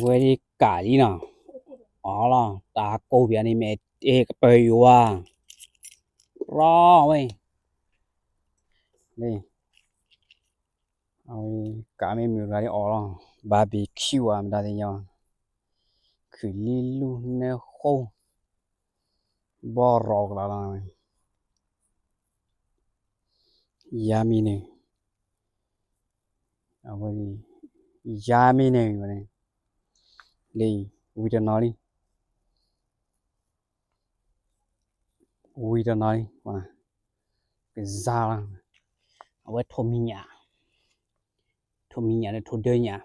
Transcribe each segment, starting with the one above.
ဝဲဒ်ကးလံနီၤ, အီလီၤ တၢ်ကိၢ်ပၠးန့ၣ် မ့ၢ်တ့ကပၢၤယိၤဝါ, ရီဝဲ, အဝဲကးမ့ၢ်မုာ်တဂၤဒ်အီလီၤ, barbecue ဧါ မတၤသ့ၣ်ညါ, ခုၣ်လံလူၢ်နၢဃိ, ဘီရီကလးလီၤ, ယါမံၤန့ၣ် အဝဲ ယါမံၤန့ၣ်ဝဲန့ၣ်, လံ, ဝံၤတနီၤလံ, ဝံၤတနီၤလံ, ကစၢ်လီၤ, အဝဲထိးမံၤညၣ်, ထိးမံၤညၣ်ဒီးထိးဒၢညၣ်,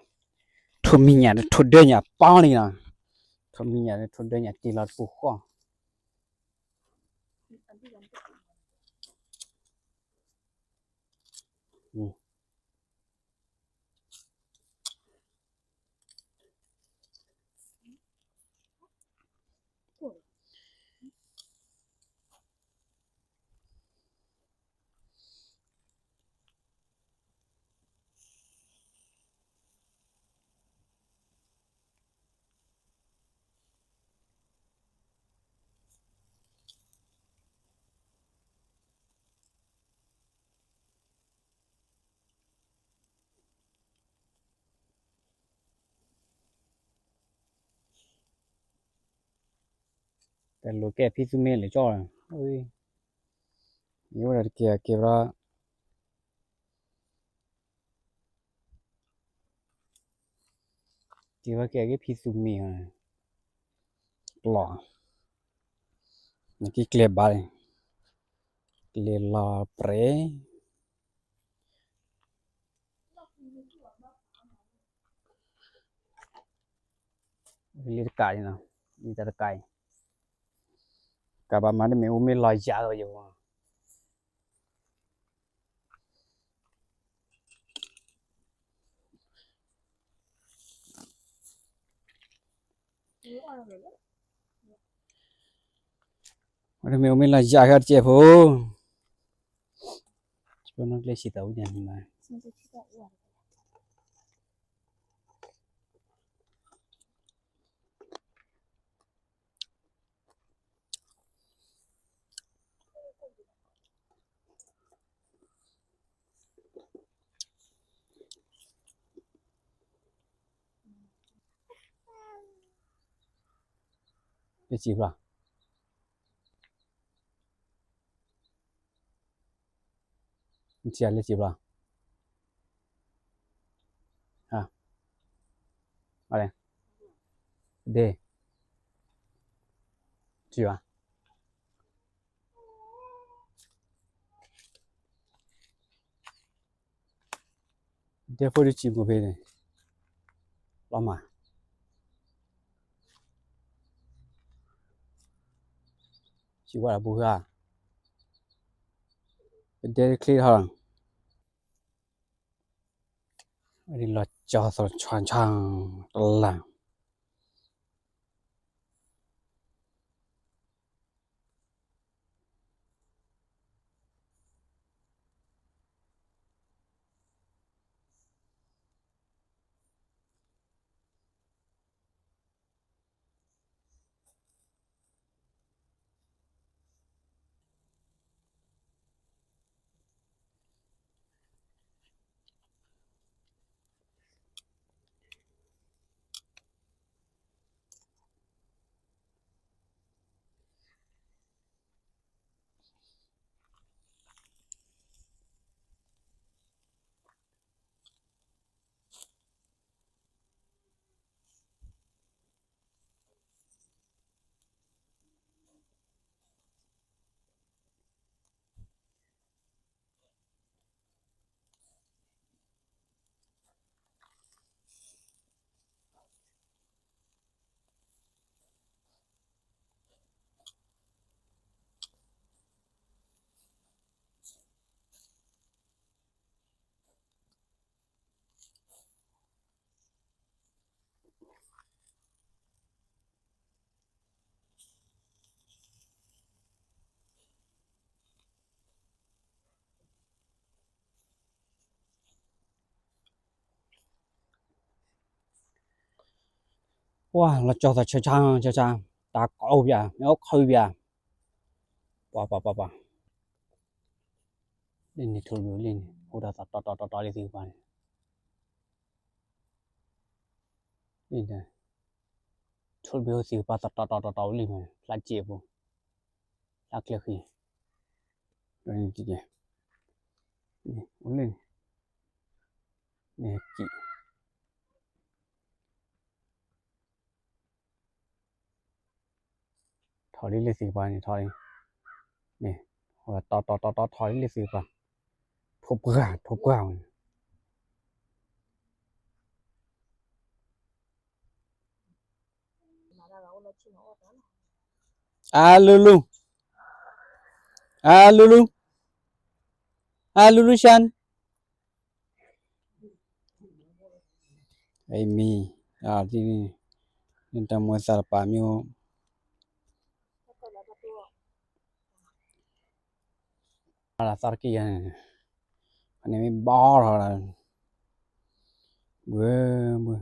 ထိးမံၤညၣ်ဒီးထိးဒၢညၣ်ပီလံနီၤ, ထိးမံၤညၣ်ဒီးထိးဒၢညၣ်တ့ၢ်လီၤတပူၤဃီ တၢ်လိာ်ကဲဖံသူမ့ၢ်လၢကၠီ, ယအိၣ်ဒီးတကဲကဲဘျီ, ကဲဘျီကဲက့ၤဖံသူမ့ၢ်, လီၤ, နက့ၤကျဲဘၣ်, ကျဲလီၤပြဲ လံတကးအံၤနီၤ, လံတကးအံၤ, ကးဘၣ်မၤတမ့ၢ်အိၣ်မ့ၢ်လီၤယၤလီၤယၤ, မၤတမ့ၢ်အိၣ်မ့ၢ်လီၤယၤဃီတကဲဖိ, နီၢ်ကျဲဆံးသးဝံၣ်န့ၣ်မး လၢစံာ်ဖျါ, နထံၣ်လၢစံာ်ဖျါ, ဒ့, ထံၣ်ဘၣ် ဒဲဖိဒ်စံာ်မိၢ်ဖဲန့ၣ်, လီၤမး, စံာ်ဝဲဒၣ်ပူၤဧါ, ပဒဲချ့ထီၣ်လီၤ, လီၤကၠီသီၣ်ဆါဆါ, တလၢ် ပှၤလီၤကၠီသးဆၢဆၢဆၢဆၢ, တၢ်ကီအိၣ်ပၠး မ့ၢ်အိၣ်ခီပၠး, ပှၤပှၤပှၤပှၤ, လၢန့ၣ်ထိၣ်ဘ့ၣ်လၢန့ၣ် အိၣ်ဒီးသးတီတီတီတီလၢသ့ၣ်ကပၤန့ၣ်, လၢန့ၣ် ထိၣ်ဘ့ၣ်အိၣ်သ့ၣ်ကပၤသးတီတီတီတီလံမး, ဖျါစ့ၢ်အပူၤ, ဖျါကျဲဃံ, ဒီးန့ၣ် အိၣ်လၢန့ၣ်, န့ၣ်ကံၣ် ထီၣ်လံလၢသ့ၣ်ကပၤန့ၣ် ထီၣ်လံ, န့ၣ်, တီတီတီတီထီၣ်လံလၢသ့ၣ်ကပၤ, ထိၣ်ပှၢ်ထိၣ်ပှၢ်ဝဲန့ၣ်, အလူလူ, အလူလူ, အလူလူရှၢၣ် အမံၤ, နတၢ်မူသးတပာ်မ့ၢ်အိၣ်, သးတက့ၢ်ယၤန့ၣ်, အန့ၣ်မ့ၢ်ဘီထီၣ်လၢ, ဘှၢဘှၢ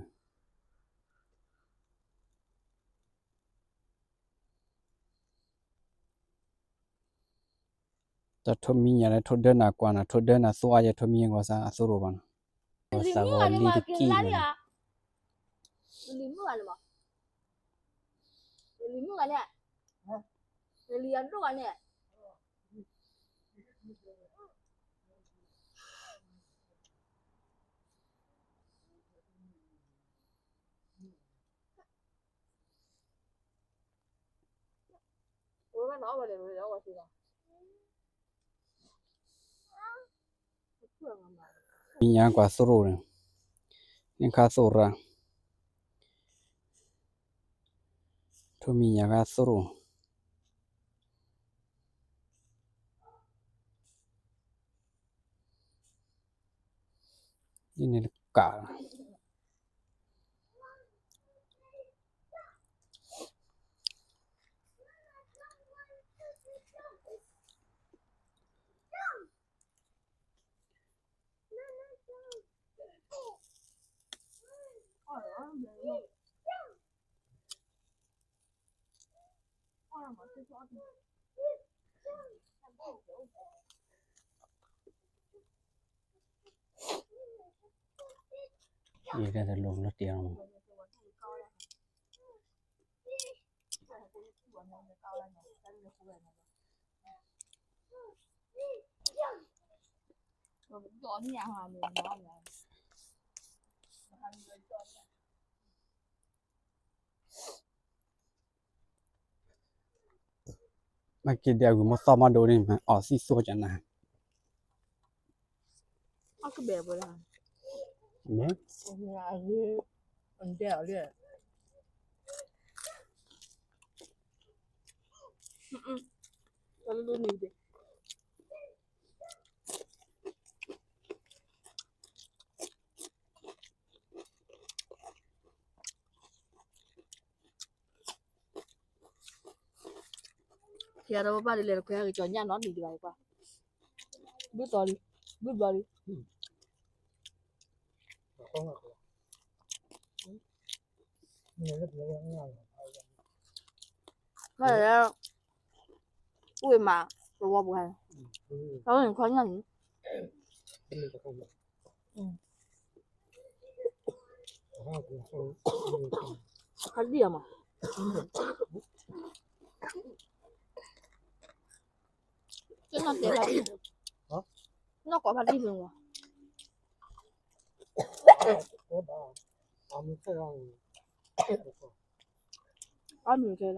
တၢ်ထိၣ်မံညၣ်လၢထိၣ်ဒၢနၤကွၢ်နၤ ထိၣ်ဒၢနၤသူအါယဲ ထိၣ်မံညၣ်ကွၢ်စၢ်အသိရိၤဘၣ်နီၤ, သးဂီၤလံတက့ၢ်လီၤ, လံၤမုၣ်ဂၤန့ၣ်, လံၤအဒိၣ်ဂၤန့ၣ်, မံညၣ်ကွၢ်သိရိၤန့ၣ်, န့ၣ်ခါသိရၣ်, ထိၣ်မံညၣ်ခါသိရိၤ ဒ်န့ၣ်တကးလီၤ. ယဲဒၣ်တလိၤလီၤတံၢ်လီၤမး. မ့ၢ်က့ၤဒဲးအဂုၤမ့ၢ်သီမ့ၢ်ဒိၣ်န့ၣ် မ့ၢ်အီၣ်သံသိကနၤ. အကဘဲၣ်ပှဲၤလၢ, မ့ၢ်, အဒဲးအီၤလၢ, တၢ်လၢန့ၣ်ဒဲး ယၤဒီးပဘၣ်ဒ်လဲၣ်တခွဲးကကၠီညၣ်နီတမံၤဒံးဘၣ်ကွၢ်, ဘုၣ်သီလံ, ဘုၣ်ဘျီလံ. ဝ့ၢ်မး, တဝီပူၤ, တၢ်ဝဲန့ၣ်ခီညၣ်န့ၣ်, ဖးဒံၣ်အမး, ကနီၢ်တဲဖးဒံၣ်, နီၢ်ကိးဖးဒံၣ်မ့ၢ်ဝဲ. အမံၤခဲလၢာ်,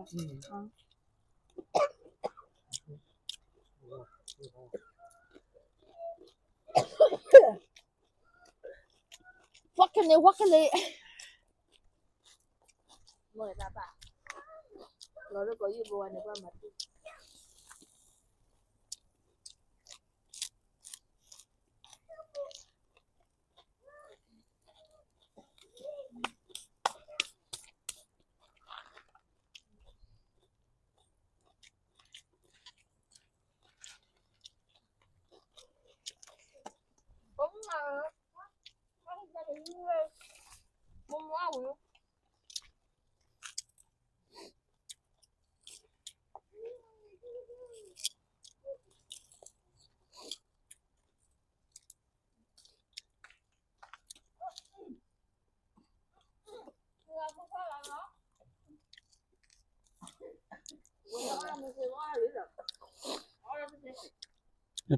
ဝါခဲလ့, ဝါခဲလ့, မ့ၢ်တၢ်ဘၣ်, လီၤလၢကီးယုၢ်ဘိဝဲန့ၣ် ပှၤမၤတူၢ် မမဝဲ,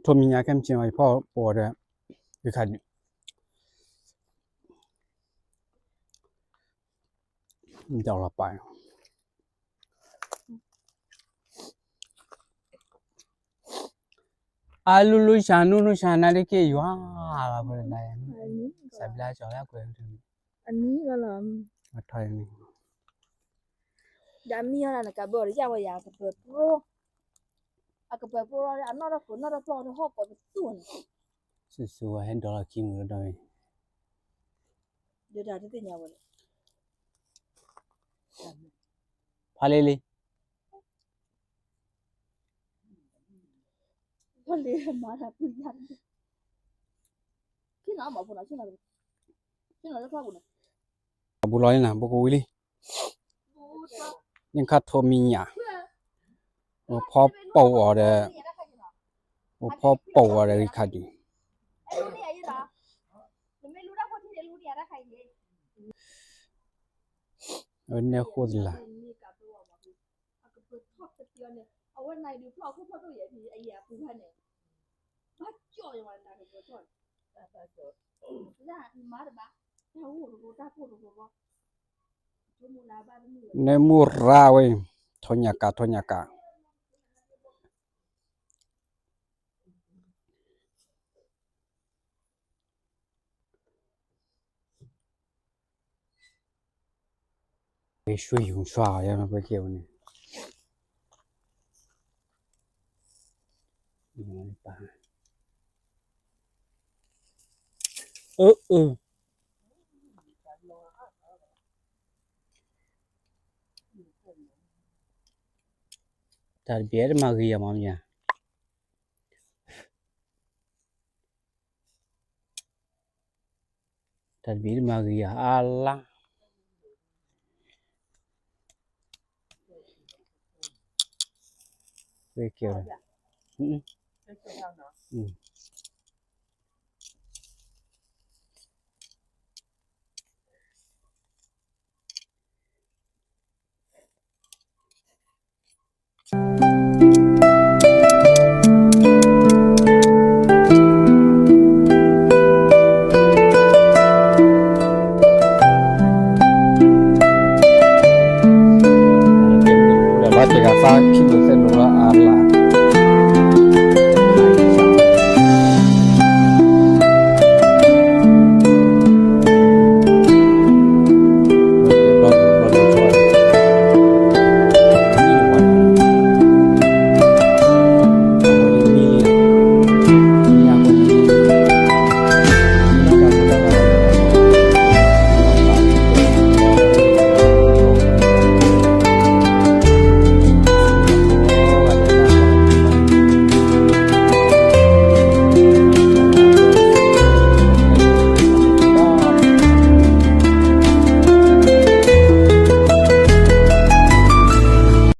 ထိၣ်မံၤညၣ်ခဲမုၢ်ဆ့ၣ်မး ယဖီၣ်ပိာ်အီၤဒီး ဂ့ၢ်ခးဒုး ဒီးလီၤပာ် အလူလူ ဆၣ်နူနူ ဆၣ်နါတက့ၢ်ယွၤ လီၤဖိတဒါယၤ စးဘျါကၠီၤလၢကွဲး အနံၣ်လီၤလီၤ အထီၣ်အနံၣ် ဒီးမံအီၤလၢနကဘၢၣ်တယၣ်ဝဲယၤ ကပၢၤပြိ အကပၢၤပြိလီၤ အနီၢ်တၢ်ခိၣ်နီၢ်တၢ်ပျီၢ်တဟီၣ်ကိးပသူၣ်န့ၣ် စုစုဝဲဟဲဒီးလီၤခံမုၢ်ဒီး ဒီးတၢ်တသ့ၣ်ညါဝဲလၢ ဖးလ့လံ ဖးလ့မၤတၢ်ပူၤညါ ခ့နီၤမၤဖိနီၤ ခ့နီၤလၢဖျီပူၤနီၤ အဘူးလီၤလံနၤ ဘူးကဝံၤလံ နခါထိၣ်မံၤညၣ် အိၣ်ဖီပိာ်အီၤဒီး အိၣ်ဖီပိာ်အီၤဒီးဂံၢ်ခါဒံး အဝဲန့ၣ်ဃိသလၢ န့ၣ်မူရါဝဲ ထိၣ်ညၣ်ကး ထိၣ်ညၣ်ကး ဆွံယူၤဆွါ ယမ့ၢ်ပက့ၤဝဲန့ၣ် အၢ အၢ တၢ်တဘ့ၣ်တမၤဂ့ၤယၤမးမ့ၢ်ဧါ တၢ်တဘ့ၣ်တမၤဂ့ၤယၤအါလါ ဝဲကဲဝဲ လီၤတ့ၢ်ဂၤသးခံဒိၣ်သဲဒိၣ်လၢအလါ